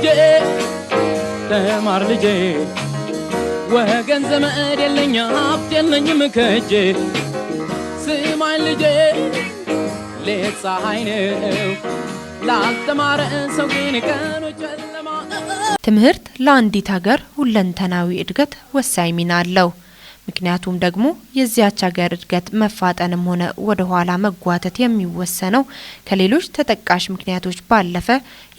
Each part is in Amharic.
ልጄ፣ ተማር ልጄ፣ ወገን ዘመድ የለኝ፣ ሀብት የለኝም ከእጄ። ስማኝ ልጄ፣ ሌት ፀሐይ ነው፣ ላልተማረ ሰው ግን ቀኑ ጨለማ። ትምህርት ለአንዲት ሀገር ሁለንተናዊ እድገት ወሳኝ ሚና አለው። ምክንያቱም ደግሞ የዚያች ሀገር እድገት መፋጠንም ሆነ ወደ ኋላ መጓተት የሚወሰነው ከሌሎች ተጠቃሽ ምክንያቶች ባለፈ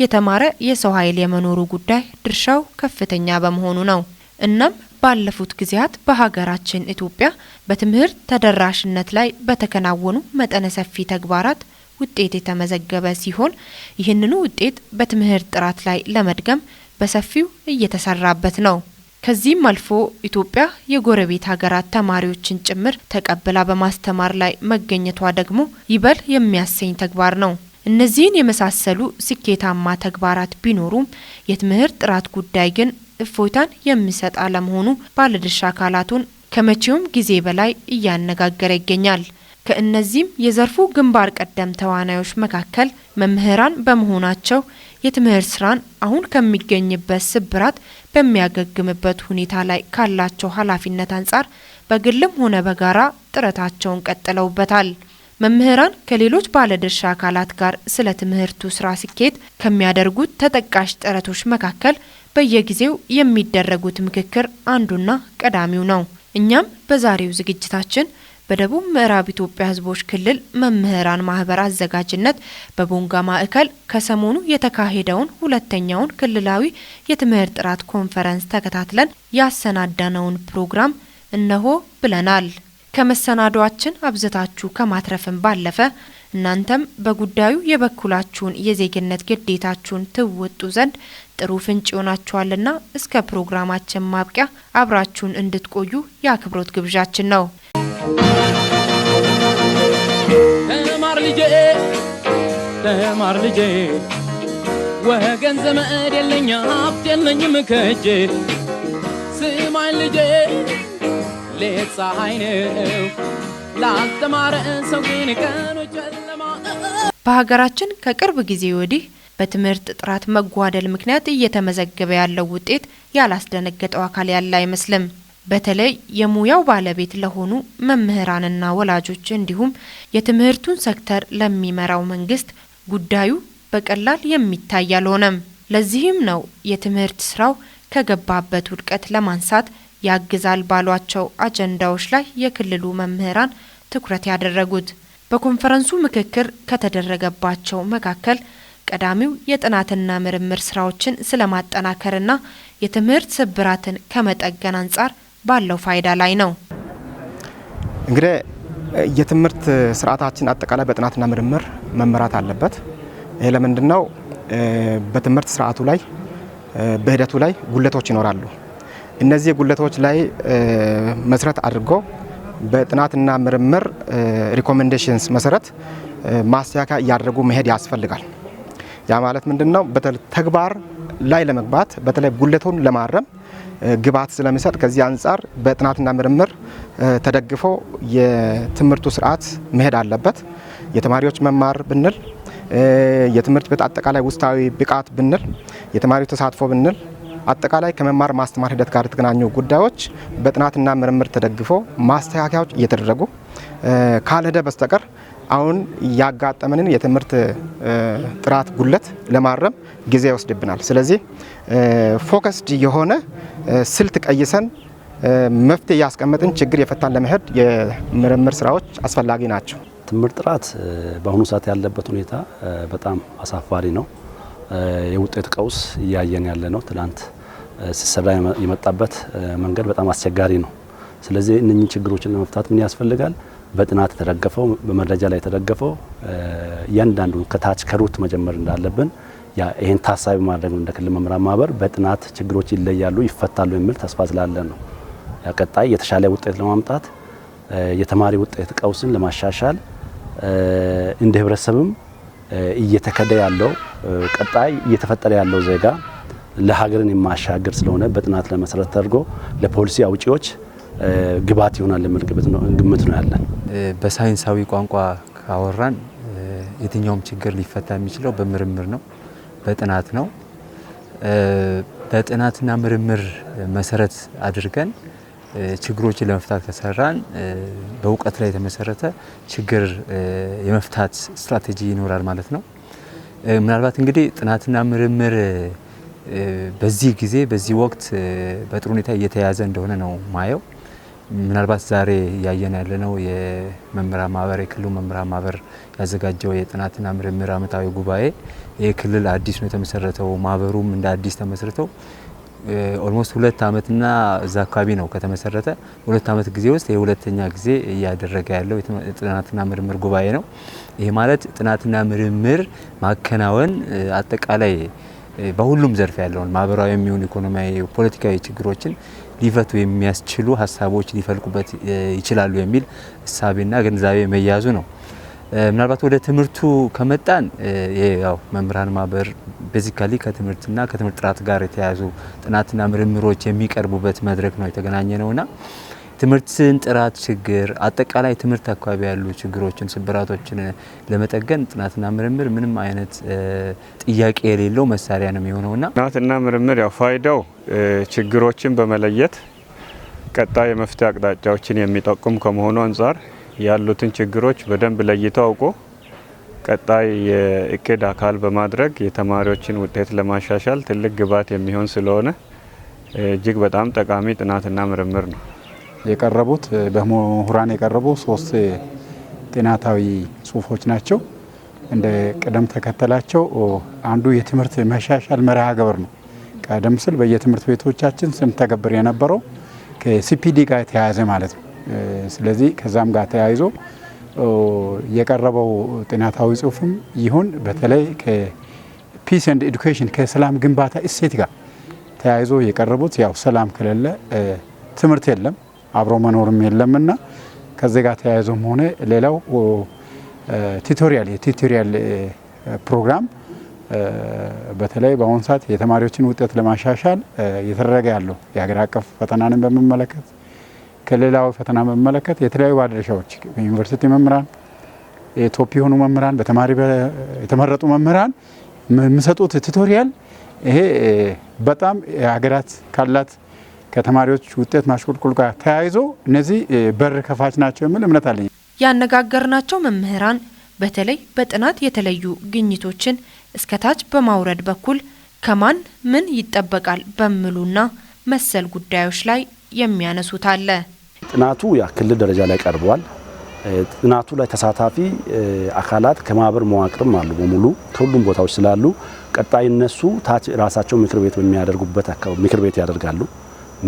የተማረ የሰው ኃይል የመኖሩ ጉዳይ ድርሻው ከፍተኛ በመሆኑ ነው። እናም ባለፉት ጊዜያት በሀገራችን ኢትዮጵያ በትምህርት ተደራሽነት ላይ በተከናወኑ መጠነ ሰፊ ተግባራት ውጤት የተመዘገበ ሲሆን፣ ይህንኑ ውጤት በትምህርት ጥራት ላይ ለመድገም በሰፊው እየተሰራበት ነው። ከዚህም አልፎ ኢትዮጵያ የጎረቤት ሀገራት ተማሪዎችን ጭምር ተቀብላ በማስተማር ላይ መገኘቷ ደግሞ ይበል የሚያሰኝ ተግባር ነው። እነዚህን የመሳሰሉ ስኬታማ ተግባራት ቢኖሩም የትምህርት ጥራት ጉዳይ ግን እፎይታን የሚሰጥ አለመሆኑ ባለድርሻ አካላቱን ከመቼውም ጊዜ በላይ እያነጋገረ ይገኛል። ከእነዚህም የዘርፉ ግንባር ቀደም ተዋናዮች መካከል መምህራን በመሆናቸው የትምህርት ስራን አሁን ከሚገኝበት ስብራት በሚያገግምበት ሁኔታ ላይ ካላቸው ኃላፊነት አንጻር በግልም ሆነ በጋራ ጥረታቸውን ቀጥለውበታል። መምህራን ከሌሎች ባለድርሻ አካላት ጋር ስለ ትምህርቱ ስራ ስኬት ከሚያደርጉት ተጠቃሽ ጥረቶች መካከል በየጊዜው የሚደረጉት ምክክር አንዱና ቀዳሚው ነው። እኛም በዛሬው ዝግጅታችን በደቡብ ምዕራብ ኢትዮጵያ ሕዝቦች ክልል መምህራን ማህበር አዘጋጅነት በቦንጋ ማዕከል ከሰሞኑ የተካሄደውን ሁለተኛውን ክልላዊ የትምህርት ጥራት ኮንፈረንስ ተከታትለን ያሰናዳነውን ፕሮግራም እነሆ ብለናል። ከመሰናዷችን አብዝታችሁ ከማትረፍም ባለፈ እናንተም በጉዳዩ የበኩላችሁን የዜግነት ግዴታችሁን ትወጡ ዘንድ ጥሩ ፍንጭ ይሆናችኋልና እስከ ፕሮግራማችን ማብቂያ አብራችሁን እንድትቆዩ የአክብሮት ግብዣችን ነው። ተማር ልጄ፣ ተማር ልጄ፣ ወገን ዘመድ የለኝ፣ ሀብት የለኝም ከእጄ። ስማኝ ልጄ፣ ሌት ፀሐይ ነው፣ ላልተማረ ሰው ግን ቀኑ ጨለማ። በሀገራችን ከቅርብ ጊዜ ወዲህ በትምህርት ጥራት መጓደል ምክንያት እየተመዘገበ ያለው ውጤት ያላስደነገጠው አካል ያለ አይመስልም። በተለይ የሙያው ባለቤት ለሆኑ መምህራንና ወላጆች እንዲሁም የትምህርቱን ሴክተር ለሚመራው መንግስት ጉዳዩ በቀላል የሚታይ አልሆነም። ለዚህም ነው የትምህርት ስራው ከገባበት ውድቀት ለማንሳት ያግዛል ባሏቸው አጀንዳዎች ላይ የክልሉ መምህራን ትኩረት ያደረጉት። በኮንፈረንሱ ምክክር ከተደረገባቸው መካከል ቀዳሚው የጥናትና ምርምር ስራዎችን ስለማጠናከርና የትምህርት ስብራትን ከመጠገን አንጻር ባለው ፋይዳ ላይ ነው። እንግዲህ የትምህርት ስርዓታችን አጠቃላይ በጥናትና ምርምር መመራት አለበት። ይሄ ለምንድን ነው? በትምህርት ስርዓቱ ላይ፣ በሂደቱ ላይ ጉድለቶች ይኖራሉ። እነዚህ ጉድለቶች ላይ መሰረት አድርጎ በጥናትና ምርምር recommendations መሰረት ማስተካከያ እያደረጉ መሄድ ያስፈልጋል። ያ ማለት ምንድን ነው? በተለይ ተግባር ላይ ለመግባት፣ በተለይ ጉድለቱን ለማረም ግብዓት ስለሚሰጥ፣ ከዚህ አንጻር በጥናትና ምርምር ተደግፎ የትምህርቱ ስርዓት መሄድ አለበት። የተማሪዎች መማር ብንል፣ የትምህርት ቤት አጠቃላይ ውስጣዊ ብቃት ብንል፣ የተማሪዎች ተሳትፎ ብንል፣ አጠቃላይ ከመማር ማስተማር ሂደት ጋር የተገናኙ ጉዳዮች በጥናትና ምርምር ተደግፎ ማስተካከያዎች እየተደረጉ ካልሄደ በስተቀር አሁን ያጋጠመንን የትምህርት ጥራት ጉድለት ለማረም ጊዜ ይወስድብናል። ስለዚህ focused የሆነ ስልት ቀይሰን፣ መፍትሄ እያስቀመጥን፣ ችግር እየፈታን ለመሄድ የምርምር ስራዎች አስፈላጊ ናቸው። ትምህርት ጥራት በአሁኑ ሰዓት ያለበት ሁኔታ በጣም አሳፋሪ ነው። የውጤት ቀውስ እያየን ያለ ነው። ትላንት ሲሰራ የመጣበት መንገድ በጣም አስቸጋሪ ነው። ስለዚህ እነኚህ ችግሮችን ለመፍታት ምን ያስፈልጋል? በጥናት የተደገፈው፣ በመረጃ ላይ የተደገፈው፣ እያንዳንዱ ከታች ከ root መጀመር እንዳለብን ያ ይሄን ታሳቢ ማድረግ ነው። እንደ ክልል መምህራን ማህበር በጥናት ችግሮች ይለያሉ፣ ይፈታሉ የሚል ተስፋ ስላለን ነው። ያ ቀጣይ የተሻለ ውጤት ለማምጣት፣ የተማሪ ውጤት ቀውስን ለማሻሻል፣ እንደ ህብረተሰብም እየተከደ ያለው፣ ቀጣይ እየተፈጠረ ያለው ዜጋ ለሀገርን የማሻገር ስለሆነ በጥናት ላይ መሰረት ተደርጎ ለፖሊሲ አውጪዎች ግብዓት ይሆናል የሚል ግምት ነው ያለን። በሳይንሳዊ ቋንቋ ካወራን የትኛውም ችግር ሊፈታ የሚችለው በምርምር ነው፣ በጥናት ነው። በጥናትና ምርምር መሰረት አድርገን ችግሮችን ለመፍታት ከሰራን በእውቀት ላይ የተመሰረተ ችግር የመፍታት ስትራቴጂ ይኖራል ማለት ነው። ምናልባት እንግዲህ ጥናትና ምርምር በዚህ ጊዜ በዚህ ወቅት በጥሩ ሁኔታ እየተያዘ እንደሆነ ነው ማየው። ምናልባት ዛሬ እያየን ያለነው የመምህራን ማህበር፣ የክልሉ መምህራን ማህበር ያዘጋጀው የጥናትና ምርምር አመታዊ ጉባኤ፣ የክልል አዲስ ነው የተመሰረተው። ማህበሩም እንደ አዲስ ተመስርተው almost 2 አመትና እዛ አካባቢ ነው ከተመሰረተ። 2 አመት ጊዜ ውስጥ የሁለተኛ ጊዜ እያደረገ ያለው የጥናትና ምርምር ጉባኤ ነው። ይሄ ማለት ጥናትና ምርምር ማከናወን አጠቃላይ በሁሉም ዘርፍ ያለውን ማህበራዊ የሚሆን ኢኮኖሚያዊ፣ ፖለቲካዊ ችግሮችን ሊፈቱ የሚያስችሉ ሀሳቦች ሊፈልቁበት ይችላሉ የሚል እሳቤና ግንዛቤ መያዙ ነው። ምናልባት ወደ ትምህርቱ ከመጣን ያው መምህራን ማህበር basically ከትምህርትና ከትምህርት ጥራት ጋር የተያያዙ ጥናትና ምርምሮች የሚቀርቡበት መድረክ ነው የተገናኘ ነውና፣ ትምህርትን ጥራት ችግር፣ አጠቃላይ ትምህርት አካባቢ ያሉ ችግሮችን፣ ስብራቶችን ለመጠገን ጥናትና ምርምር ምንም አይነት ጥያቄ የሌለው መሳሪያ ነው የሚሆነውና። ጥናትና ምርምር ያው ፋይዳው ችግሮችን በመለየት ቀጣይ የመፍትሄ አቅጣጫዎችን የሚጠቁም ከመሆኑ አንጻር ያሉትን ችግሮች በደንብ ለይቶ አውቆ ቀጣይ የእቅድ አካል በማድረግ የተማሪዎችን ውጤት ለማሻሻል ትልቅ ግብዓት የሚሆን ስለሆነ እጅግ በጣም ጠቃሚ ጥናትና ምርምር ነው። የቀረቡት በምሁራን የቀረቡ ሶስት ጥናታዊ ጽሁፎች ናቸው። እንደ ቅደም ተከተላቸው አንዱ የትምህርት መሻሻል መርሃ ግብር ነው። ቀደም ሲል በየትምህርት ቤቶቻችን ስንተገብር የነበረው ከ CPD ጋር የተያያዘ ማለት ነው። ስለዚህ ከዛም ጋር ተያይዞ የቀረበው ጥናታዊ ጽሁፍም ይሁን በተለይ ከ peace and education፣ ከሰላም ግንባታ እሴት ጋር ተያይዞ የቀረቡት፣ ያው ሰላም ከሌለ ትምህርት የለም፣ አብሮ መኖርም የለምና ከዚህ ጋር ተያይዞም ሆነ ሌላው tutorial፣ የ tutorial ፕሮግራም በተለይ በአሁኑ ሰዓት የተማሪዎችን ውጤት ለማሻሻል እየተደረገ ያለው የሀገር አቀፍ ፈተናንን በሚመለከት፣ ከሌላው ፈተና በሚመለከት የተለያዩ ባለድርሻዎች፣ ዩኒቨርሲቲ መምህራን፣ የ top የሆኑ መምህራን፣ በተማሪ የተመረጡ መምህራን የሚሰጡት tutorial ይሄ በጣም ሀገራት ካላት ከተማሪዎች ውጤት ማሽቆልቆል ጋር ተያይዞ እነዚህ በር ከፋች ናቸው የሚል እምነት አለኝ። ያነጋገርናቸው መምህራን በተለይ በጥናት የተለዩ ግኝቶችን እስከታች በማውረድ በኩል ከማን ምን ይጠበቃል በሚሉና መሰል ጉዳዮች ላይ የሚያነሱት አለ። ጥናቱ ያ ክልል ደረጃ ላይ ቀርቧል። ጥናቱ ላይ ተሳታፊ አካላት ከማህበር መዋቅርም አሉ፣ በሙሉ ከሁሉም ቦታዎች ስላሉ ቀጣይ እነሱ ታች ራሳቸው ምክር ቤት በሚያደርጉበት አካባቢ ምክር ቤት ያደርጋሉ።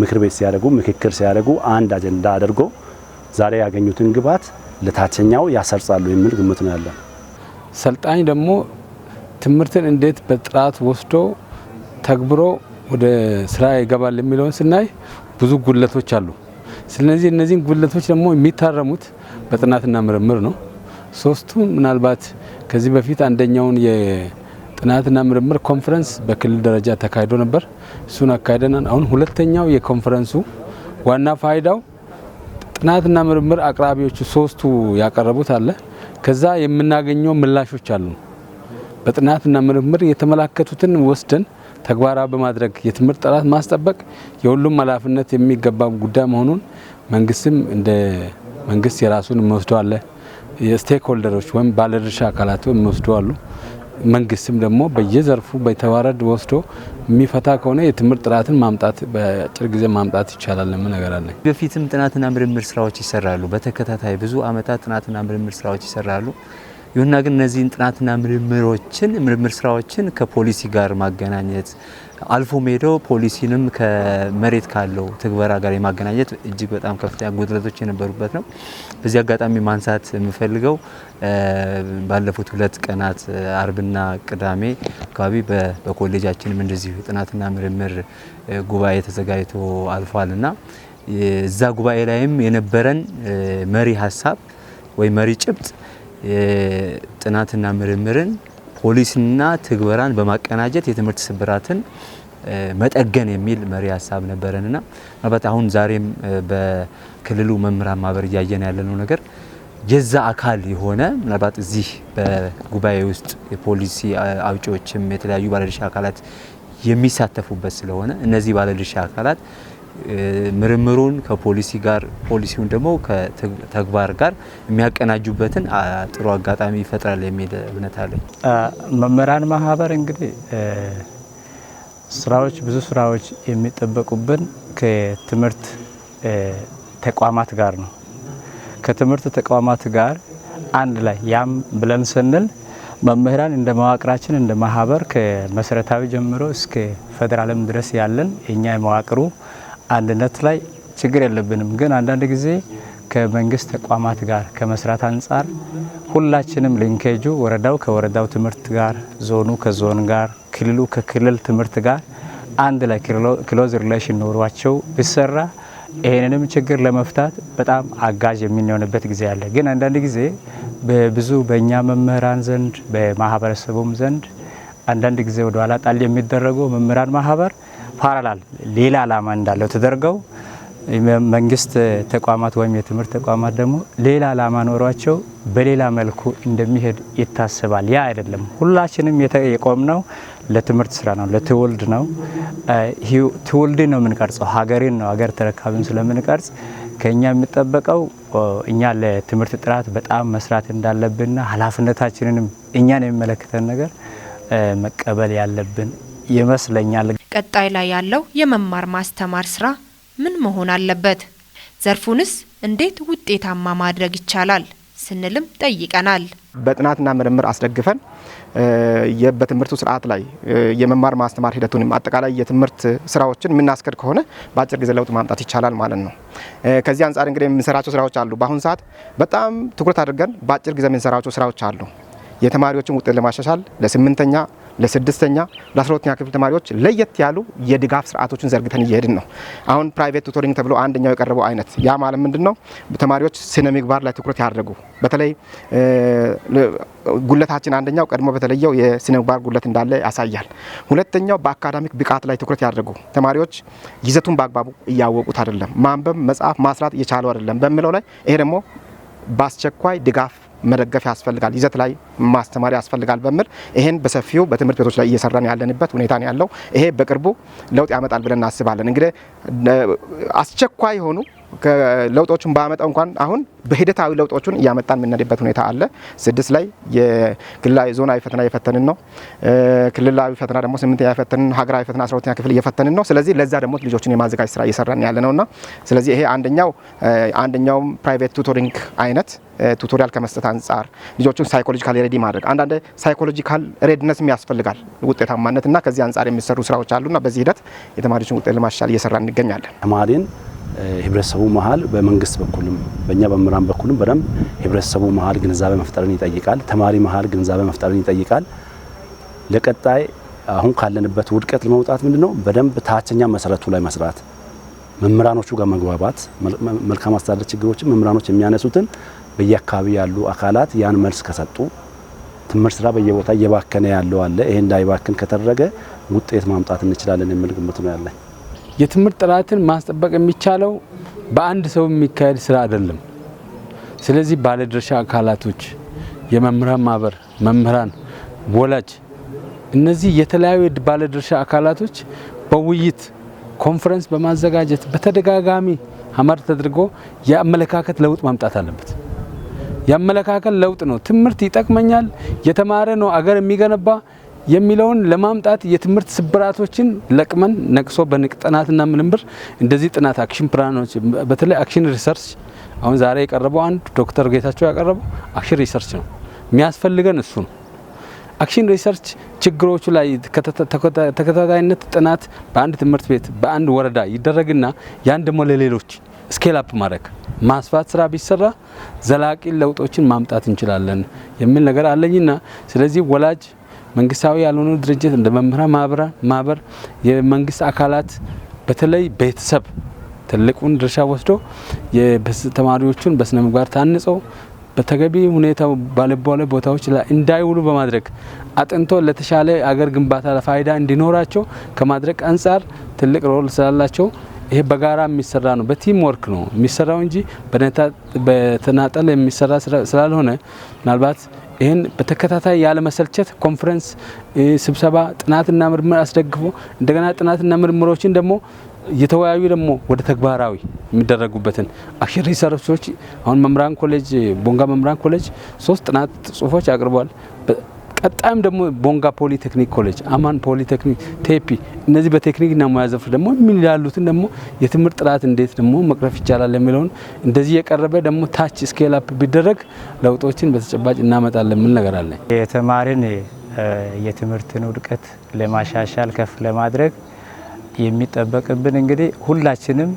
ምክር ቤት ሲያደርጉ፣ ምክክር ሲያደርጉ አንድ አጀንዳ አድርጎ ዛሬ ያገኙትን ግብዓት ለታችኛው ያሰርጻሉ የሚል ግምት ነው ያለን። ሰልጣኝ ደግሞ ትምህርትን እንዴት በጥራት ወስዶ ተግብሮ ወደ ስራ ይገባል የሚለውን ስናይ ብዙ ጉድለቶች አሉ። ስለዚህ እነዚህን ጉድለቶች ደግሞ የሚታረሙት በጥናትና ምርምር ነው። ሶስቱን ምናልባት ከዚህ በፊት አንደኛውን የጥናትና ምርምር ኮንፈረንስ በክልል ደረጃ ተካሂዶ ነበር። እሱን አካሂደናል። አሁን ሁለተኛው የኮንፈረንሱ ዋና ፋይዳው ጥናትና ምርምር አቅራቢዎቹ ሶስቱ ያቀረቡት አለ። ከዛ የምናገኘው ምላሾች አሉ። በጥናትና ምርምር የተመላከቱትን ወስደን ተግባራዊ በማድረግ የትምህርት ጥራት ማስጠበቅ የሁሉም ኃላፊነት የሚገባ ጉዳይ መሆኑን መንግስትም እንደ መንግስት የራሱን የሚወስደው አለ። የ stakeholder ኦች ወይም ባለድርሻ አካላት የሚወስዱ አሉ። መንግስትም ደግሞ በየዘርፉ በተዋረድ ወስዶ የሚፈታ ከሆነ የትምህርት ጥራትን ማምጣት በአጭር ጊዜ ማምጣት ይቻላል። ምን ነገር አለ። በፊትም ጥናትና ምርምር ስራዎች ይሰራሉ። በተከታታይ ብዙ አመታት ጥናትና ምርምር ስራዎች ይሰራሉ። ይሁንና ግን እነዚህን ጥናትና ምርምር ስራዎችን ከፖሊሲ ጋር ማገናኘት፣ አልፎ ሄዶ ፖሊሲንም ከመሬት ካለው ትግበራ ጋር የማገናኘት እጅግ በጣም ከፍተኛ ጉድለቶች የነበሩበት ነው። በዚህ አጋጣሚ ማንሳት የምፈልገው ባለፉት 2 ቀናት አርብና ቅዳሜ አካባቢ በኮሌጃችንም እንደዚሁ የጥናትና ምርምር ጉባኤ ተዘጋጅቶ አልፏል እና እዛ ጉባኤ ላይም የነበረን መሪ ሀሳብ ወይ መሪ ጭብጥ ጥናትና ምርምርን፣ ፖሊሲና ትግበራን በማቀናጀት የትምህርት ስብራትን መጠገን የሚል መሪ ሀሳብ ነበረንና ምናልባት አሁን ዛሬም በክልሉ መምህራን ማህበር እያየን ያለነው ነገር የዛ አካል የሆነ፣ ምናልባት እዚህ በጉባኤ ውስጥ የፖሊሲ አውጪዎችም የተለያዩ ባለድርሻ አካላት የሚሳተፉበት ስለሆነ እነዚህ ባለድርሻ አካላት ምርምሩን ከፖሊሲ ጋር፣ ፖሊሲውን ደግሞ ከተግባር ጋር የሚያቀናጁበትን ጥሩ አጋጣሚ ይፈጥራል የሚል እምነት አለኝ። መምህራን ማህበር እንግዲህ ስራዎች፣ ብዙ ስራዎች የሚጠበቁብን ከትምህርት ተቋማት ጋር ነው። ከትምህርት ተቋማት ጋር አንድ ላይ፣ ያም ብለን ስንል መምህራን እንደ መዋቅራችን እንደ ማህበር ከመሰረታዊ ጀምሮ እስከ ፌዴራልም ድረስ ያለን የኛ የመዋቅሩ አንድነት ላይ ችግር የለብንም። ግን አንዳንድ ጊዜ ከመንግስት ተቋማት ጋር ከመስራት አንጻር ሁላችንም linkage ኡ ወረዳው ከወረዳው ትምህርት ጋር፣ ዞኑ ከዞን ጋር፣ ክልሉ ከክልል ትምህርት ጋር አንድ ላይ close relation ኖሯቸው ቢሰራ ይሄንንም ችግር ለመፍታት በጣም አጋዥ የሚሆንበት ጊዜ አለ። ግን አንዳንድ ጊዜ በብዙ በእኛ መምህራን ዘንድ፣ በማህበረሰቡም ዘንድ አንዳንድ ጊዜ ወደ ኋላ ጣል የሚደረጉ መምህራን ማህበር parallel ሌላ ዓላማ እንዳለው ተደርገው፣ መንግስት ተቋማት ወይም የትምህርት ተቋማት ደግሞ ሌላ ዓላማ ኖሯቸው በሌላ መልኩ እንደሚሄድ ይታሰባል። ያ አይደለም። ሁላችንም የቆምነው ለትምህርት ስራ ነው፣ ለትውልድ ነው። ትውልድን ነው የምንቀርጸው፣ ሀገርን ነው፣ ሀገር ተረካቢን ስለምንቀርጽ ከኛ የሚጠበቀው እኛ ለትምህርት ጥራት በጣም መስራት እንዳለብንና ኃላፊነታችንንም እኛን የሚመለከተን ነገር መቀበል ያለብን ይመስለኛል። ቀጣይ ላይ ያለው የመማር ማስተማር ስራ ምን መሆን አለበት? ዘርፉንስ እንዴት ውጤታማ ማድረግ ይቻላል ስንልም ጠይቀናል። በጥናትና ምርምር አስደግፈን በትምህርቱ ስርዓት ላይ የመማር ማስተማር ሂደቱንም አጠቃላይ የትምህርት ስራዎችን የምናስኬድ ከሆነ በአጭር ጊዜ ለውጥ ማምጣት ይቻላል ማለት ነው። ከዚህ አንጻር እንግዲህ የምንሰራቸው ስራዎች አሉ። በአሁኑ ሰዓት በጣም ትኩረት አድርገን በአጭር ጊዜ የምንሰራቸው ስራዎች አሉ። የተማሪዎችን ውጤት ለማሻሻል ለስምንተኛ፣ ለስድስተኛ፣ ለ12ኛ ክፍል ተማሪዎች ለየት ያሉ የድጋፍ ስርዓቶችን ዘርግተን እየሄድን ነው። አሁን private tutoring ተብሎ አንደኛው የቀረበው አይነት፣ ያ ማለት ምንድን ነው? ተማሪዎች ስነ ምግባር ላይ ትኩረት ያደረጉ፣ በተለይ ጉድለታችን አንደኛው ቀድሞ በተለየው የስነ ምግባር ጉድለት እንዳለ ያሳያል። ሁለተኛው በ academic ብቃት ላይ ትኩረት ያደረጉ ተማሪዎች ይዘቱን በአግባቡ እያወቁት አይደለም፣ ማንበብ፣ መጻፍ፣ ማስላት እየቻሉ አይደለም በሚለው ላይ፣ ይሄ ደግሞ በአስቸኳይ ድጋፍ መደገፍ ያስፈልጋል፣ ይዘት ላይ ማስተማር ያስፈልጋል በሚል ይሄን በሰፊው በትምህርት ቤቶች ላይ እየሰራን ያለንበት ሁኔታ ነው ያለው። ይሄ በቅርቡ ለውጥ ያመጣል ብለን እናስባለን። እንግዲህ አስቸኳይ የሆኑ ለውጦቹን ባያመጣው እንኳን አሁን በሂደታዊ ለውጦቹን እያመጣን የምንሄድበት ሁኔታ አለ። 6 ላይ የክልላዊ ዞናዊ ፈተና እየፈተንን ነው። ክልላዊ ፈተና ደግሞ ስምንተኛ እየፈተንን ነው። ሀገራዊ ፈተና 12ኛ ክፍል እየፈተንን ነው። ስለዚህ ለዛ ደግሞ ልጆችን የማዘጋጀት ስራ እየሰራን ያለ ነውና ስለዚህ ይሄ አንደኛውም private tutoring አይነት tutorial ከመስጠት አንጻር ልጆቹን psychological ready ማድረግ፣ አንዳንድ psychological readiness ም ያስፈልጋል ውጤታማነት፣ እና ከዚህ አንጻር የሚሰሩ ስራዎች አሉና በዚህ ሂደት የተማሪዎችን ውጤት ለማሻሻል እየሰራን እንገኛለን። ተማሪን ህብረተሰቡ መሀል በመንግስት በኩልም በእኛ በመምህራን በኩልም በደንብ ህብረተሰቡ መሀል ግንዛቤ መፍጠርን ይጠይቃል። ተማሪ መሀል ግንዛቤ መፍጠርን ይጠይቃል። ለቀጣይ አሁን ካለንበት ውድቀት ለመውጣት ምንድነው በደንብ ታችኛ መሰረቱ ላይ መስራት፣ መምህራኖቹ ጋር መግባባት፣ መልካም አስተዳደር ችግሮችን መምህራኖች የሚያነሱትን በየአካባቢ ያሉ አካላት ያን መልስ ከሰጡ፣ ትምህርት ስራ በየቦታ እየባከነ ያለው አለ። ይሄ እንዳይባክን ከተደረገ ውጤት ማምጣት እንችላለን የሚል ግምት ነው ያለኝ። የትምህርት ጥራትን ማስጠበቅ የሚቻለው በአንድ ሰው የሚካሄድ ስራ አይደለም። ስለዚህ ባለድርሻ አካላቶች፣ የመምህራን ማህበር፣ መምህራን፣ ወላጅ፣ እነዚህ የተለያዩ ባለድርሻ አካላቶች በውይይት ኮንፈረንስ በማዘጋጀት በተደጋጋሚ ሀመር ተደርጎ የአመለካከት ለውጥ ማምጣት አለበት። የአመለካከት ለውጥ ነው ትምህርት ይጠቅመኛል፣ የተማረ ነው አገር የሚገነባ የሚለውን ለማምጣት የትምህርት ስብራቶችን ለቅመን ነቅሶ በጥናትና ምርምር እንደዚህ ጥናት action plan ኦች፣ በተለይ action research፣ አሁን ዛሬ የቀረበው አንድ ዶክተር ጌታቸው ያቀረበው action research ነው። የሚያስፈልገን እሱ ነው። Action research ችግሮቹ ላይ ተከታታይነት ጥናት በአንድ ትምህርት ቤት፣ በአንድ ወረዳ ይደረግና ያን ደግሞ ለሌሎች scale up ማድረግ፣ ማስፋት ስራ ቢሰራ ዘላቂ ለውጦችን ማምጣት እንችላለን የሚል ነገር አለኝና ስለዚህ ወላጅ፣ መንግስታዊ ያልሆኑ ድርጅት እንደ መምህራን ማህበር፣ የመንግስት አካላት፣ በተለይ ቤተሰብ ትልቁን ድርሻ ወስዶ ተማሪዎቹን በስነ ምግባር ታንጸው በተገቢ ሁኔታ ባልባሌ ቦታዎች ላይ እንዳይውሉ በማድረግ አጥንቶ ለተሻለ አገር ግንባታ ፋይዳ እንዲኖራቸው ከማድረግ አንጻር ትልቅ role ስላላቸው ይሄ በጋራ የሚሰራ ነው። በ team work ነው የሚሰራው እንጂ በተናጠል የሚሰራ ስላልሆነ ምናልባት ይህን በተከታታይ ያለመሰልቸት ኮንፈረንስ፣ ስብሰባ፣ ጥናትና ምርምር አስደግፎ እንደገና ጥናትና ምርምሮችን ደግሞ እየተወያዩ ደግሞ ወደ ተግባራዊ የሚደረጉበትን action research ኦች፣ አሁን መምህራን ኮሌጅ፣ ቦንጋ መምህራን ኮሌጅ 3 ጥናት ጽሁፎች አቅርበዋል። ቀጣይም ደግሞ ቦንጋ ፖሊቴክኒክ ኮሌጅ፣ አማን ፖሊቴክኒክ፣ ቴፒ፣ እነዚህ በቴክኒክና ሙያ ዘርፍ ደግሞ ምን ያሉትን ደግሞ የትምህርት ጥራት እንዴት ደግሞ መቅረፍ ይቻላል የሚለውን እንደዚህ የቀረበ ደግሞ ታች scale up ቢደረግ ለውጦችን በተጨባጭ እናመጣለን ምን ነገር አለ። የተማሪን የትምህርትን ውድቀት ለማሻሻል፣ ከፍ ለማድረግ የሚጠበቅብን እንግዲህ ሁላችንም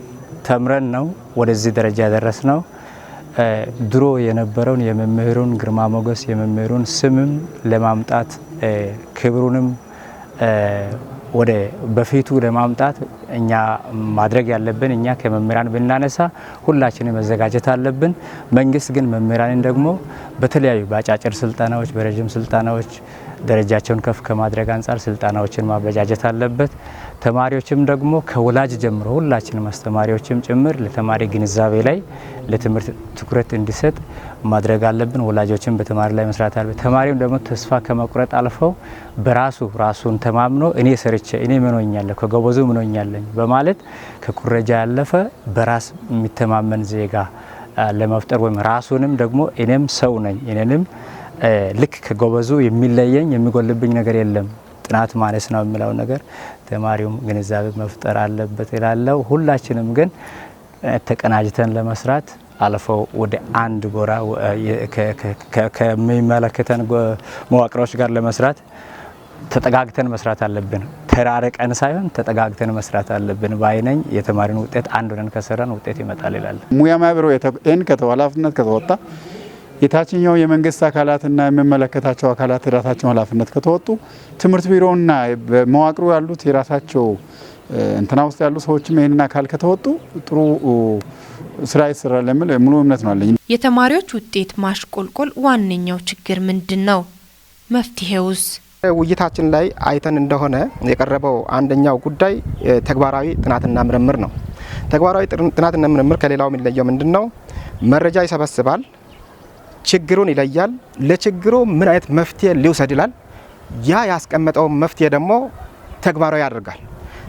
ተምረን ነው ወደዚህ ደረጃ ያደረስነው። ድሮ የነበረውን የመምህሩን ግርማ ሞገስ፣ የመምህሩን ስምም ለማምጣት፣ ክብሩንም ወደ በፊቱ ለማምጣት እኛ ማድረግ ያለብን፣ እኛ ከመምህራን ብናነሳ ሁላችንም መዘጋጀት አለብን። መንግስት ግን መምህራንን ደግሞ በተለያዩ በአጫጭር ስልጠናዎች፣ በረዥም ስልጠናዎች ደረጃቸውን ከፍ ከማድረግ አንጻር ስልጠናዎችን ማበጃጀት አለበት። ተማሪዎችም ደግሞ ከወላጅ ጀምሮ ሁላችንም አስተማሪዎችም ጭምር ለተማሪ ግንዛቤ ላይ፣ ለትምህርት ትኩረት እንዲሰጥ ማድረግ አለብን። ወላጆችም በተማሪ ላይ መስራት አለብን። ተማሪውም ደግሞ ተስፋ ከመቁረጥ አልፈው በራሱ ራሱን ተማምኖ እኔ ሰርቼ እኔ ምን ሆኛለሁ፣ ከጎበዙ ምን ሆኛለኝ በማለት ከኩረጃ ያለፈ በራስ የሚተማመን ዜጋ ለመፍጠር ወይም ራሱንም ደግሞ እኔም ሰው ነኝ፣ እኔንም ልክ ከጎበዙ የሚለየኝ የሚጎልብኝ ነገር የለም፣ ጥናት ማነስ ነው የሚለው ነገር ተማሪውም ግንዛቤ መፍጠር አለበት ይላለው። ሁላችንም ግን ተቀናጅተን ለመስራት አልፈው ወደ አንድ ጎራ ከሚመለከተን መዋቅሮች ጋር ለመስራት ተጠጋግተን መስራት አለብን። ተራርቀን ሳይሆን ተጠጋግተን መስራት አለብን ባይነኝ። የተማሪን ውጤት አንድ ሆነን ከሰራን ውጤት ይመጣል ይላል። ሙያ ማህበሩ ይህን ኃላፊነት ከተወጣ፣ የታችኛው የመንግስት አካላትና የሚመለከታቸው አካላት የራሳቸውን ኃላፊነት ከተወጡ፣ ትምህርት ቢሮና በመዋቅሩ ያሉት የራሳቸው እንትና ውስጥ ያሉ ሰዎችም ይህንን አካል ከተወጡ ጥሩ ስራ ይሰራል የሚል ሙሉ እምነት ነው አለኝ። የተማሪዎች ውጤት ማሽቆልቆል ዋነኛው ችግር ምንድን ነው? መፍትሄውስ? ውይይታችን ላይ አይተን እንደሆነ የቀረበው አንደኛው ጉዳይ ተግባራዊ ጥናትና ምርምር ነው። ተግባራዊ ጥናትና ምርምር ከሌላው የሚለየው ምንድን ነው? መረጃ ይሰበስባል፣ ችግሩን ይለያል፣ ለችግሩ ምን አይነት መፍትሄ ሊውሰድ ይላል። ያ ያስቀመጠውን መፍትሄ ደግሞ ተግባራዊ ያደርጋል።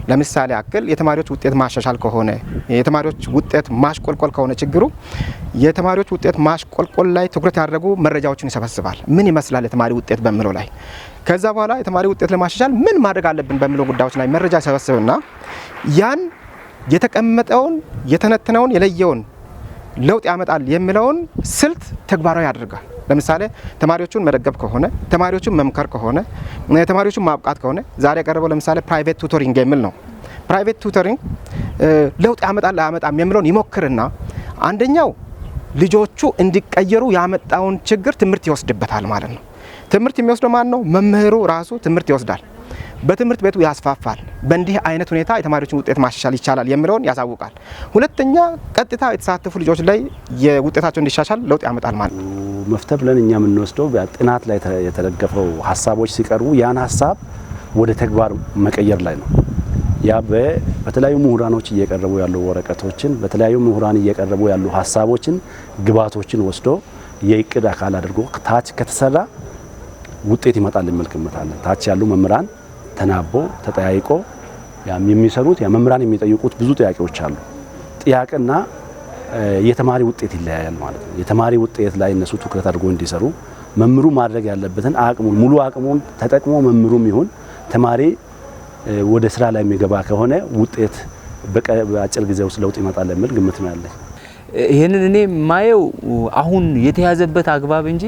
ለምሳሌ ያክል የተማሪዎች ውጤት ማሻሻል ከሆነ፣ የተማሪዎች ውጤት ማሽቆልቆል ከሆነ ችግሩ፣ የተማሪዎች ውጤት ማሽቆልቆል ላይ ትኩረት ያደረጉ መረጃዎችን ይሰበስባል። ምን ይመስላል የተማሪ ውጤት በሚለው ላይ፣ ከዛ በኋላ የተማሪ ውጤት ለማሻሻል ምን ማድረግ አለብን በሚለው ጉዳዮች ላይ መረጃ ይሰበስብና ያን የተቀመጠውን፣ የተነተነውን፣ የለየውን፣ ለውጥ ያመጣል የሚለውን ስልት ተግባራዊ ያደርጋል። ለምሳሌ ተማሪዎቹን መደገፍ ከሆነ፣ ተማሪዎቹን መምከር ከሆነ፣ ተማሪዎቹን ማብቃት ከሆነ፣ ዛሬ የቀረበው ለምሳሌ private tutoring የሚል ነው። Private tutoring ለውጥ ያመጣል አያመጣም የሚለውን ይሞክርና አንደኛው ልጆቹ እንዲቀየሩ ያመጣውን ችግር ትምህርት ይወስድበታል ማለት ነው። ትምህርት የሚወስደው ማን ነው? መምህሩ ራሱ ትምህርት ይወስዳል። በትምህርት ቤቱ ያስፋፋል። በእንዲህ አይነት ሁኔታ የተማሪዎችን ውጤት ማሻሻል ይቻላል የሚለውን ያሳውቃል። ሁለተኛ ቀጥታ የተሳተፉ ልጆች ላይ የውጤታቸው እንዲሻሻል ለውጥ ያመጣል ማለት ነው። መፍትሄ ብለን እኛ የምንወስደው ጥናት ላይ የተደገፈው ሀሳቦች ሲቀርቡ ያን ሀሳብ ወደ ተግባር መቀየር ላይ ነው። ያ በተለያዩ ምሁራኖች እየቀረቡ ያሉ ወረቀቶችን፣ በተለያዩ ምሁራን እየቀረቡ ያሉ ሀሳቦችን፣ ግብዓቶችን ወስዶ የእቅድ አካል አድርጎ ታች ከተሰራ ውጤት ይመጣል የሚል ግምት አለን። ታች ያሉ መምህራን ተናቦ ተጠያይቆ የሚሰሩት፣ መምህራን የሚጠይቁት ብዙ ጥያቄዎች አሉ። ጥያቄና የተማሪ ውጤት ይለያያል ማለት ነው። የተማሪ ውጤት ላይ እነሱ ትኩረት አድርጎ እንዲሰሩ መምህሩ ማድረግ ያለበትን አቅሙን፣ ሙሉ አቅሙን ተጠቅሞ መምህሩም ይሁን ተማሪ ወደ ስራ ላይ የሚገባ ከሆነ ውጤት በአጭር ጊዜ ውስጥ ለውጥ ይመጣል የሚል ግምት ነው ያለኝ። ይህንን እኔ የማየው አሁን የተያዘበት አግባብ እንጂ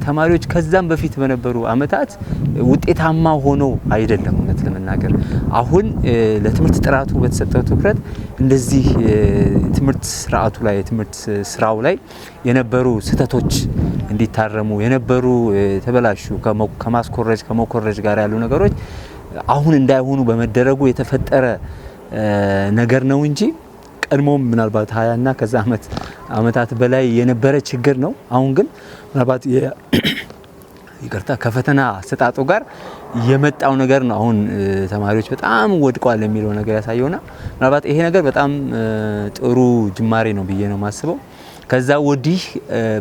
ተማሪዎች ከዛም በፊት በነበሩ አመታት ውጤታማ ሆነው አይደለም። እውነት ለመናገር አሁን ለትምህርት ጥራቱ በተሰጠው ትኩረት እንደዚህ ትምህርት ስርዓቱ ላይ፣ የትምህርት ስራው ላይ የነበሩ ስህተቶች እንዲታረሙ፣ የነበሩ የተበላሹ ከማስኮረጅ ከመኮረጅ ጋር ያሉ ነገሮች አሁን እንዳይሆኑ በመደረጉ የተፈጠረ ነገር ነው እንጂ ቀድሞም ምናልባት 20 እና ከዛ አመታት በላይ የነበረ ችግር ነው። አሁን ግን ምናልባት፣ ይቅርታ፣ ከፈተና አሰጣጡ ጋር የመጣው ነገር ነው። አሁን ተማሪዎች በጣም ወድቀዋል የሚለው ነገር ያሳየውና ምናልባት ይሄ ነገር በጣም ጥሩ ጅማሬ ነው ብዬ ነው የማስበው። ከዛ ወዲህ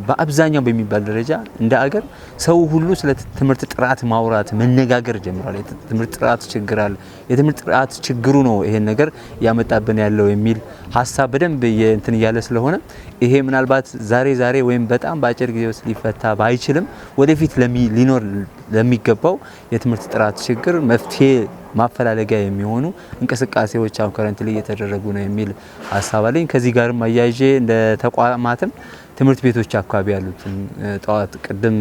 በአብዛኛው በሚባል ደረጃ እንደ አገር ሰው ሁሉ ስለ ትምህርት ጥራት ማውራት መነጋገር ጀምሯል። የትምህርት ጥራት ችግር አለ፣ የትምህርት ጥራት ችግሩ ነው ይሄን ነገር ያመጣብን ያለው የሚል ሀሳብ በደንብ እንትን እያለ ስለሆነ ይሄ ምናልባት ዛሬ ዛሬ ወይም በጣም በአጭር ጊዜ ውስጥ ሊፈታ ባይችልም ወደፊት ሊኖር ለሚገባው የትምህርት ጥራት ችግር መፍትሄ ማፈላለጊያ የሚሆኑ እንቅስቃሴዎች አሁን currently እየተደረጉ ነው የሚል ሀሳብ አለኝ። ከዚህ ጋርም አያይዤ እንደ ተቋማትም ትምህርት ቤቶች አካባቢ ያሉትን ጠዋት ቅድም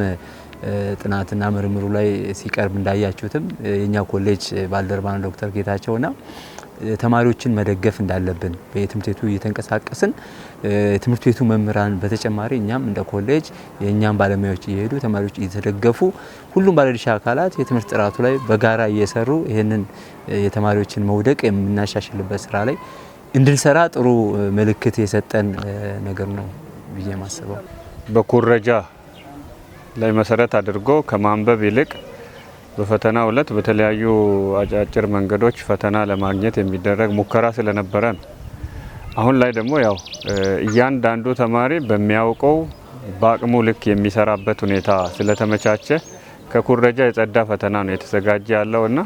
ጥናትና ምርምሩ ላይ ሲቀርብ እንዳያችሁትም የኛ ኮሌጅ ባልደረባ ነው ዶክተር ጌታቸውና ተማሪዎችን መደገፍ እንዳለብን በየትምህርት ቤቱ እየተንቀሳቀስን ትምህርት ቤቱ መምህራን በተጨማሪ እኛም እንደ ኮሌጅ የኛም ባለሙያዎች እየሄዱ ተማሪዎች እየተደገፉ ሁሉም ባለድርሻ አካላት የትምህርት ጥራቱ ላይ በጋራ እየሰሩ ይሄንን የተማሪዎችን መውደቅ የምናሻሽልበት ስራ ላይ እንድንሰራ ጥሩ ምልክት የሰጠን ነገር ነው ብዬ ማስበው። በኩረጃ ላይ መሰረት አድርጎ ከማንበብ ይልቅ በፈተናው ዕለት በተለያዩ አጫጭር መንገዶች ፈተና ለማግኘት የሚደረግ ሙከራ ስለነበረ ነው። አሁን ላይ ደግሞ ያው እያንዳንዱ ተማሪ በሚያውቀው በአቅሙ ልክ የሚሰራበት ሁኔታ ስለተመቻቸ ከኩረጃ የጸዳ ፈተና ነው የተዘጋጀ ያለውና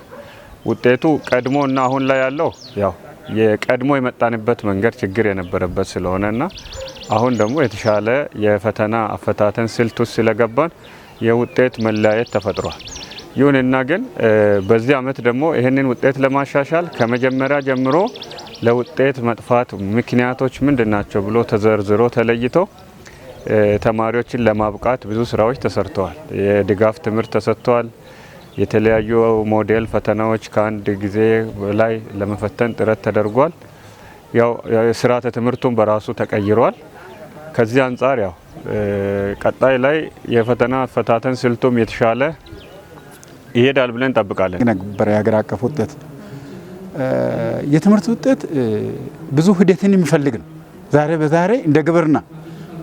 ውጤቱ ቀድሞና አሁን ላይ ያለው ያው የቀድሞ የመጣንበት መንገድ ችግር የነበረበት ስለሆነና አሁን ደግሞ የተሻለ የፈተና አፈታተን ስልት ውስጥ ስለገባን የውጤት መለያየት ተፈጥሯል። ይሁንና ግን በዚህ አመት ደግሞ ይሄንን ውጤት ለማሻሻል ከመጀመሪያ ጀምሮ ለውጤት መጥፋት ምክንያቶች ምንድናቸው ብሎ ተዘርዝሮ ተለይቶ ተማሪዎችን ለማብቃት ብዙ ስራዎች ተሰርተዋል። የድጋፍ ትምህርት ተሰጥቷል። የተለያዩ ሞዴል ፈተናዎች ከአንድ ጊዜ በላይ ለመፈተን ጥረት ተደርጓል። ያው ስርዓተ ትምህርቱን በራሱ ተቀይሯል። ከዚህ አንፃር ያው ቀጣይ ላይ የፈተና አፈታተን ስልቱም የተሻለ ይሄዳል ብለን እንጠብቃለን። ነበር የሀገር አቀፍ ውጤት የትምህርት ውጤት ብዙ ሂደትን የሚፈልግ ነው። ዛሬ በዛሬ እንደ ግብርና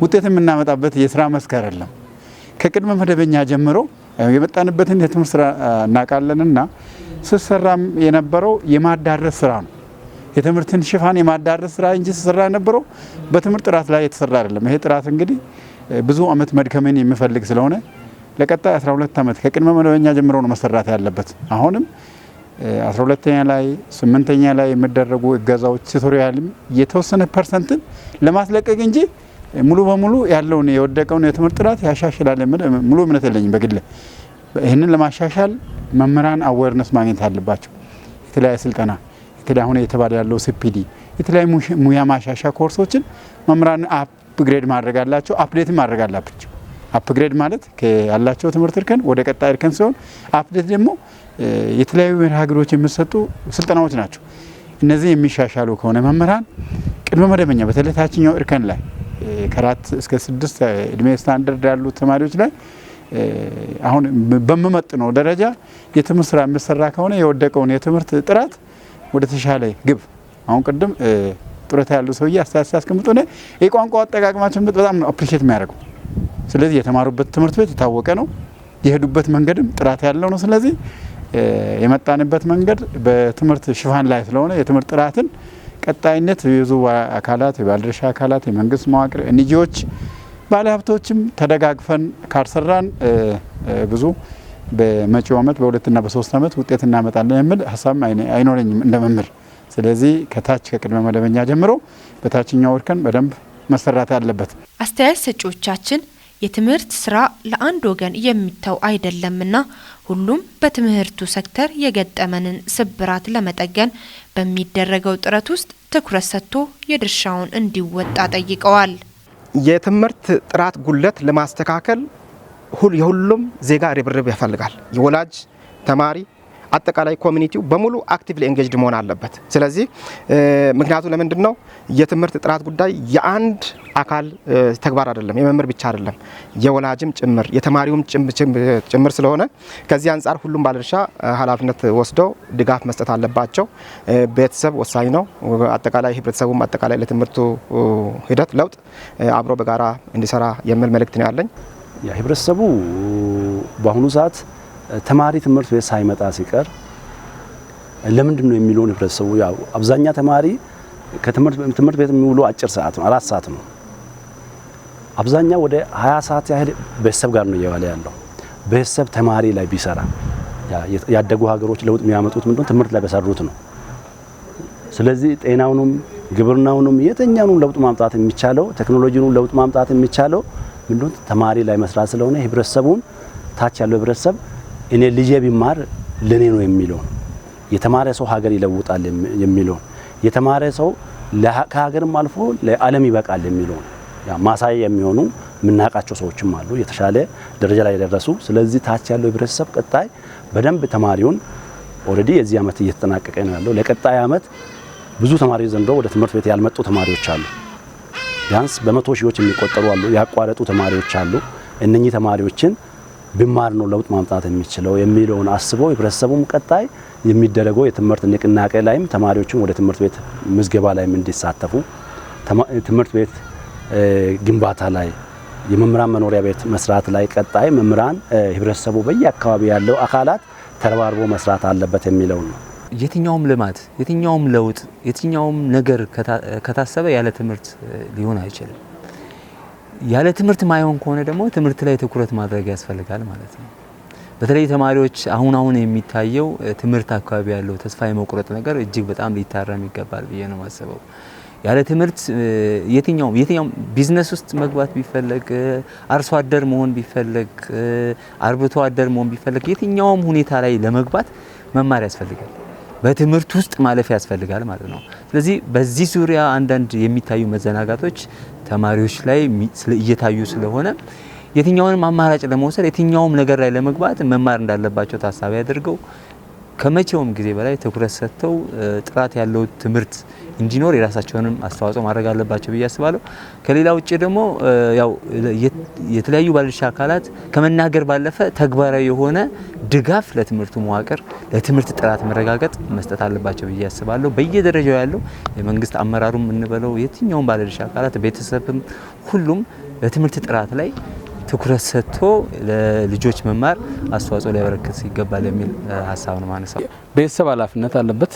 ውጤት የምናመጣበት የስራ መስክ አይደለም። ከቅድመ መደበኛ ጀምሮ የመጣንበትን የትምህርት ስራ እናውቃለንና ሲሰራም የነበረው የማዳረስ ስራ ነው። የትምህርትን ሽፋን የማዳረስ ስራ እንጂ ሲሰራ የነበረው በትምህርት ጥራት ላይ የተሰራ አይደለም። ይሄ ጥራት እንግዲህ ብዙ አመት መድከምን የሚፈልግ ስለሆነ ለቀጣይ 12 አመት ከቅድመ መደበኛ ጀምሮ ነው መሰራት ያለበት። አሁንም 12ኛ ላይ 8ኛ ላይ የሚደረጉ እገዛዎች tutorial ም የተወሰነ percent ን ለማስለቀቅ እንጂ ሙሉ በሙሉ ያለውን የወደቀውን የትምህርት ጥራት ያሻሽላል የሚል ሙሉ እምነት የለኝም በግሌ። ይሄንን ለማሻሻል መምህራን awareness ማግኘት አለባቸው። የተለያየ ስልጠና የተለያየ አሁን የተባለ ያለው CPD የተለያየ ሙያ ማሻሻያ ኮርሶችን መምህራን upgrade ማድረግ አላቸው፣ update ማድረግ አለባቸው። Upgrade ማለት ያላቸው ትምህርት እርከን ወደ ቀጣይ እርከን ሲሆን update ደግሞ የተለያዩ መርሃ ግብሮች የሚሰጡ ስልጠናዎች ናቸው። እነዚህ የሚሻሻሉ ከሆነ መምህራን ቅድመ መደበኛ በተለይ ታችኛው እርከን ላይ ከ4 እስከ 6 እድሜ ስታንዳርድ ያሉ ተማሪዎች ላይ አሁን በሚመጥነው ደረጃ የትምህርት ስራ የሚሰራ ከሆነ የወደቀውን የትምህርት ጥራት ወደ ተሻለ ግብ አሁን ቅድም ጡረታ ያሉ ሰውዬ አስተያየት ሲያስቀምጡ ነው የቋንቋ አጠቃቀማቸውን በጣም ነው appreciate የሚያደርገው። ስለዚህ የተማሩበት ትምህርት ቤት የታወቀ ነው፣ የሄዱበት መንገድም ጥራት ያለው ነው። ስለዚህ የመጣንበት መንገድ በትምህርት ሽፋን ላይ ስለሆነ የትምህርት ጥራትን ቀጣይነት የብዙ አካላት የባለድርሻ አካላት የመንግስት መዋቅር NGO ዎች ባለሀብቶችም ተደጋግፈን ካልሰራን ብዙ በመጪው አመት በሁለትና በሶስት አመት ውጤት እናመጣለን የሚል ሀሳብ አይኖረኝም እንደ መምህር። ስለዚህ ከታች ከቅድመ መደበኛ ጀምሮ በታችኛው እርከን በደንብ መሰራት አለበት። አስተያየት ሰጪዎቻችን የትምህርት ስራ ለአንድ ወገን የሚተው አይደለምና ሁሉም በትምህርቱ ሴክተር የገጠመንን ስብራት ለመጠገን በሚደረገው ጥረት ውስጥ ትኩረት ሰጥቶ የድርሻውን እንዲወጣ ጠይቀዋል። የትምህርት ጥራት ጉድለት ለማስተካከል የሁሉም ዜጋ ርብርብ ያስፈልጋል። የወላጅ ተማሪ አጠቃላይ community ው በሙሉ actively engaged መሆን አለበት። ስለዚህ ምክንያቱ ለምንድነው ነው የትምህርት ጥራት ጉዳይ የአንድ አካል ተግባር አይደለም፣ የመምህር ብቻ አይደለም፣ የወላጅም ጭምር የተማሪውም ጭምር ስለሆነ ከዚህ አንፃር ሁሉም ባለድርሻ ኃላፊነት ወስደው ድጋፍ መስጠት አለባቸው። ቤተሰብ ወሳኝ ነው። አጠቃላይ ህብረተሰቡም አጠቃላይ ለትምህርቱ ሂደት ለውጥ አብሮ በጋራ እንዲሰራ የሚል መልእክት ነው ያለኝ። ያ ህብረተሰቡ በአሁኑ ሰዓት ተማሪ ትምህርት ቤት ሳይመጣ ሲቀር ለምንድን ነው የሚለውን ህብረተሰቡ ያው አብዛኛ ተማሪ ከትምህርት ቤት የሚውለው አጭር ሰዓት ነው፣ 4 ሰዓት ነው። አብዛኛው ወደ 20 ሰዓት ያህል ቤተሰብ ጋር ነው እየዋለ ያለው። ቤተሰብ ተማሪ ላይ ቢሰራ፣ ያደጉ ሀገሮች ለውጥ የሚያመጡት ምንድነው? ትምህርት ላይ በሰሩት ነው። ስለዚህ ጤናውንም ግብርናውንም የትኛውንም ለውጥ ማምጣት የሚቻለው፣ ቴክኖሎጂውን ለውጥ ማምጣት የሚቻለው ምንድነው? ተማሪ ላይ መስራት ስለሆነ ህብረተሰቡን፣ ታች ያለው ህብረተሰብ እኔ ልጄ ቢማር ለኔ ነው የሚለው፣ የተማረ ሰው ሀገር ይለውጣል የሚለው፣ የተማረ ሰው ከሀገርም አልፎ ለዓለም ይበቃል የሚለው ማሳያ የሚሆኑ የምናውቃቸው ሰዎችም አሉ፣ የተሻለ ደረጃ ላይ የደረሱ። ስለዚህ ታች ያለው ህብረተሰብ ቀጣይ በደንብ ተማሪውን፣ already የዚህ ዓመት እየተጠናቀቀ ነው ያለው። ለቀጣይ ዓመት ብዙ ተማሪዎች፣ ዘንድሮ ወደ ትምህርት ቤት ያልመጡ ተማሪዎች አሉ። ቢያንስ በመቶ ሺዎች የሚቆጠሩ አሉ፣ ያቋረጡ ተማሪዎች አሉ። እነኚህ ተማሪዎችን ቢማር ነው ለውጥ ማምጣት የሚችለው የሚለውን አስበው ህብረተሰቡም ቀጣይ የሚደረገው የትምህርት ንቅናቄ ላይም ተማሪዎችን ወደ ትምህርት ቤት ምዝገባ ላይም እንዲሳተፉ፣ ትምህርት ቤት ግንባታ ላይ፣ የመምህራን መኖሪያ ቤት መስራት ላይ ቀጣይ መምህራን፣ ህብረተሰቡ፣ በየአካባቢ ያለው አካላት ተረባርቦ መስራት አለበት የሚለው ነው። የትኛውም ልማት፣ የትኛውም ለውጥ፣ የትኛውም ነገር ከታሰበ ያለ ትምህርት ሊሆን አይችልም። ያለ ትምህርት ማይሆን ከሆነ ደግሞ ትምህርት ላይ ትኩረት ማድረግ ያስፈልጋል ማለት ነው። በተለይ ተማሪዎች አሁን አሁን የሚታየው ትምህርት አካባቢ ያለው ተስፋ የመቁረጥ ነገር እጅግ በጣም ሊታረም ይገባል ብዬ ነው የማስበው። ያለ ትምህርት የትኛውም ቢዝነስ ውስጥ መግባት ቢፈለግ፣ አርሶ አደር መሆን ቢፈለግ፣ አርብቶ አደር መሆን ቢፈለግ፣ የትኛውም ሁኔታ ላይ ለመግባት መማር ያስፈልጋል። በትምህርት ውስጥ ማለፍ ያስፈልጋል ማለት ነው። ስለዚህ በዚህ ዙሪያ አንዳንድ የሚታዩ መዘናጋቶች ተማሪዎች ላይ እየታዩ ስለሆነ የትኛውንም አማራጭ ለመውሰድ፣ የትኛውም ነገር ላይ ለመግባት መማር እንዳለባቸው ታሳቢ አድርገው ከመቼውም ጊዜ በላይ ትኩረት ሰጥተው ጥራት ያለው ትምህርት እንዲኖር የራሳቸውንም አስተዋጽኦ ማድረግ አለባቸው ብዬ አስባለሁ። ከሌላ ውጭ ደግሞ ያው የተለያዩ ባለድርሻ አካላት ከመናገር ባለፈ ተግባራዊ የሆነ ድጋፍ ለትምህርቱ መዋቅር፣ ለትምህርት ጥራት መረጋገጥ መስጠት አለባቸው ብዬ አስባለሁ። በየደረጃው ያለው የመንግስት አመራሩም እንበለው የትኛውም ባለድርሻ አካላት፣ ቤተሰብም፣ ሁሉም በትምህርት ጥራት ላይ ትኩረት ሰጥቶ ለልጆች መማር አስተዋጽኦ ሊያበረክት ይገባል የሚል ሀሳብ ነው ማነሳው። ቤተሰብ ኃላፊነት አለበት፣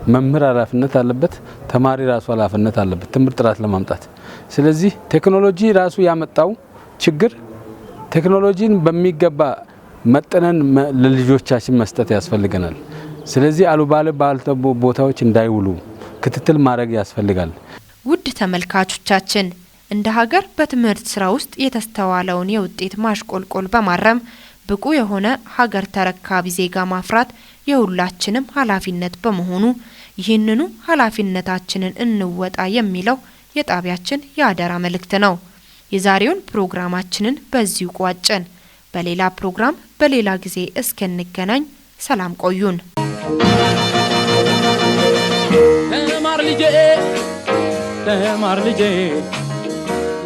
መምህር ኃላፊነት አለበት፣ ተማሪ ራሱ ኃላፊነት አለበት ትምህርት ጥራት ለማምጣት። ስለዚህ ቴክኖሎጂ ራሱ ያመጣው ችግር፣ ቴክኖሎጂን በሚገባ መጥነን ለልጆቻችን መስጠት ያስፈልገናል። ስለዚህ አሉባልታ ባልተገቡ ቦታዎች እንዳይውሉ ክትትል ማድረግ ያስፈልጋል። ውድ ተመልካቾቻችን፣ እንደ ሀገር በትምህርት ስራ ውስጥ የተስተዋለውን የውጤት ማሽቆልቆል በማረም ብቁ የሆነ ሀገር ተረካቢ ዜጋ ማፍራት የሁላችንም ኃላፊነት በመሆኑ ይህንኑ ኃላፊነታችንን እንወጣ የሚለው የጣቢያችን የአደራ መልእክት ነው። የዛሬውን ፕሮግራማችንን በዚሁ ቋጨን። በሌላ ፕሮግራም በሌላ ጊዜ እስክንገናኝ ሰላም ቆዩን። ተማር ልጄ፣ ተማር ልጄ፣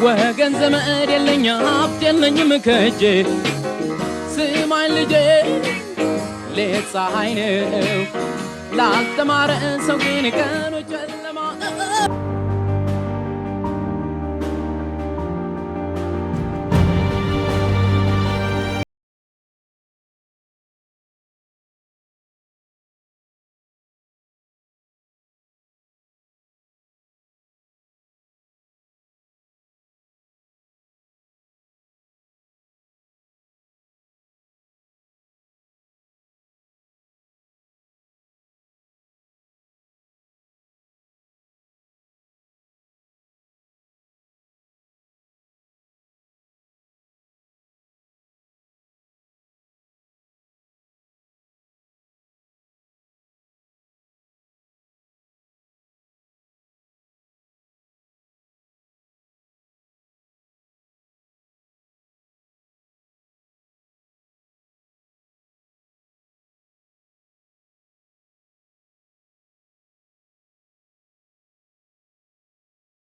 ወገን ዘመድ የለኝ ሀብት የለኝም ከእጄ። ስማኝ ልጄ፣ ሌት ፀሐይ ነው፣ ላልተማረ ሰው ግን ቀኑ ጨለማ።